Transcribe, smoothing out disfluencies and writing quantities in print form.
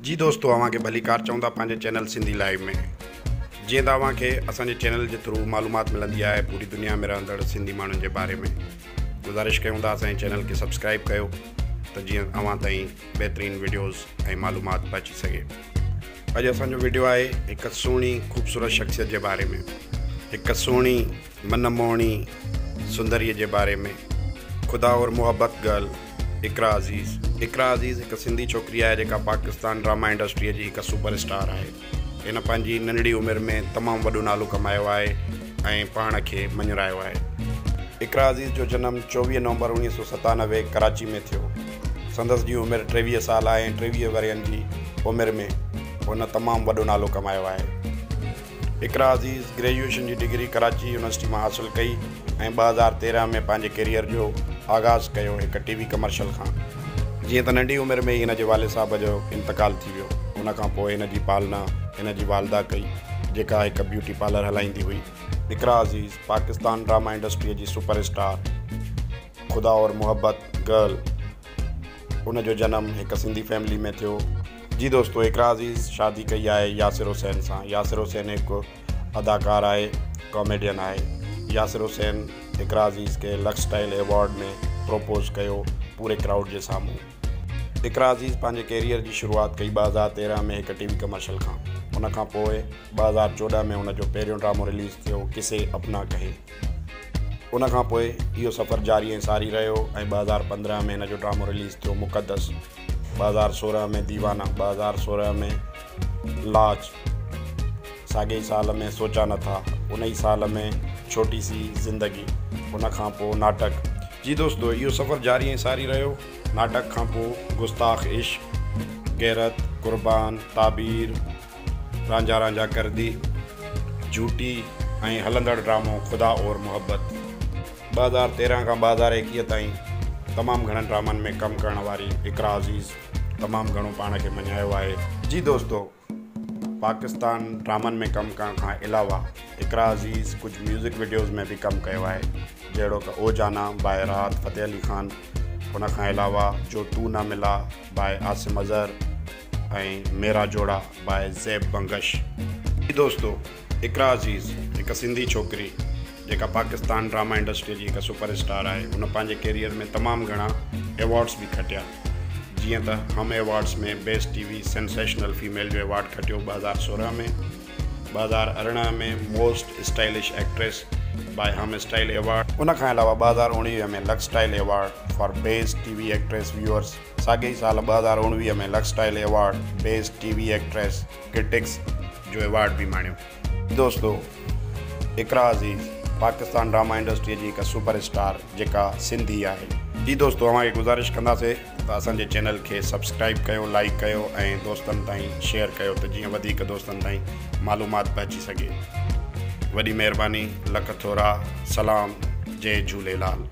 جي دوستو اوهان کي ڀليڪار چئون ٿا پنهنجي چينل سنڌي لائيو ۾. جيئن ته اوهان کي اسان جي چينل جي ٿرو معلومات ملندي آهي پوري دنيا ۾ رهندڙ سنڌي ماڻهن جي باري ۾. گذارش ڪيون ٿا اسان جي چينل کي سبسڪرائيب ڪيو ته جيئن اوهان تائين بهترين وڊيوز ۽ معلومات پهچي سگهي. اڄ اسان جو وڊيو آهي هڪ سهڻي خوبصورت شخصيت جي باري ۾. هڪ سهڻي من موهڻي سندريء جي باري ۾. خدا اور محبت گرل اقرا عزيز. اقرا عزيز هڪ سنڌي ڇوڪري آهي جيڪا پاڪستان ڊراما انڊسٽريء جي هڪ سپر اسٽار آهي. هن پنهنجي ننڍڙي عمر ۾ تمام وڏو نالو ڪمايو آهي ۽ پاڻ کي مڃرايو آهي. اقرا عزيز جو جنم 24 نومبر 1997 ڪراچي ۾ ٿيو. سندس جي عمر 23 سال آهي ۽ 23 ورهين جي عمر ۾ هن تمام وڏو نالو ڪمايو آهي. اقرا عزيز گريجوئيشن جي ڊگري ڪراچي يونيورسٽي مان حاصل ڪئي ۽ 2013 ۾ پنهنجي ڪيريئر جو آغاز ڪيو هڪ ٽي وي ڪمرشل کان. جيئن ته ننڍي عمر ۾ ئي هن جي والد صاحب جو انتقال ٿي ويو ان کان پوء هن جي پالنا هن جي والده ڪئي جيڪا هڪ بيوٽي پارلر هلائيندي هئي. اقرا عزيز پاڪستان ڊراما انڊسٽريء جي سپر اسٽار خدا اور محبت گرل ان جو جنم هڪ سنڌي فيملي ۾ ٿيو. جي دوستو اقرا عزيز شادي ڪئي آهي ياسر حسين سان. ياسر حسين هڪ اداڪار آهي، ڪاميڊين آهي. ياسر حسين اقرا عزيز کي لڪس اسٽائل ايوارڊ ۾ پروپوز ڪيو پوري ڪرائوڊ جي سامهون. اقرا عزيز پنهنجي ڪيريئر جي شروعات ڪئي 2013 ۾ هڪ ٽي وي ڪمرشل کان. ان کان پوء 2014 ۾ هن جو پهريون ڊرامو رليز ٿيو ڪسي اپنا ڪهي. ان کان پوء اهو سفر جاري ۽ ساري رهيو ۽ 2015 ۾ هن جو ڊرامو رليز ٿيو مقدس، 2016 ۾ ديوانا، 2016 ۾ لاج، ساڳئي ئي سال ۾ سوچا نه ٿا، ان ئي سال ۾ ڇوٽي سي زندگي، ان کان پوء ناٽڪ. جي دوستو اهو سفر جاري ۽ ساري رهيو، ناٽڪ کان پوء گستاخ عشق، غيرت، قربان، تعبير، رانجها رانجها ڪر the, جهوٽي ۽ هلندڙ ڊرامو خدا اور محبت. 2013 کان 2021 تائين تمام گهڻن ڊرامن ۾ ڪم ڪرڻ واري اقرا عزيز تمام گهڻو پاڻ کي مڃايو آهي. جي دوستو پاڪستان ڊرامن ۾ ڪم ڪرڻ کان علاوه اقرا عزيز ڪجهه ميوزڪ وڊيوز ۾ به ڪم ڪيو آهي جهڙوڪ او جانا باء راحت فتح علي خان ان کان علاوه جو تو نه ملا باء عاصم اظهر ۽ ميرا جوڙا باء زيب بنگش. جي دوستو اقرا عزيز هڪ سنڌي ڇوڪري جيڪا پاڪستان ڊراما انڊسٽري جي هڪ سپر اسٽار آهي هن پنهنجي ڪيريئر ۾ تمام گهڻا ايوارڊس به کٽيا جيئن ته هم awards ۾ best T V sensational female جو ايوارڊ کٽيو 2016 ۾ 2018 ۾ most stylish actress by Hum style award. ان کان علاوه 2019 ۾ Lux style award for best T V actress viewers ساڳئي ئي سال 2019 ۾ Lux style award best T V actress critics جو award به ماڻيو. دوستو اقرا عزيز پاڪستان ڊراما انڊسٽري جي هڪ سپر اسٽار جيڪا سنڌي آهي. جي دوستو اوهان کي گذارش ڪنداسي ته اسان جي چينل کي سبسڪرائيب ڪيو لائيڪ ڪيو ۽ دوستن تائين شيئر ڪيو ته جيئن وڌيڪ دوستن تائين معلومات پهچي سگهي. وڏي مهرباني لک ٿورا سلام جئي جهوليلال.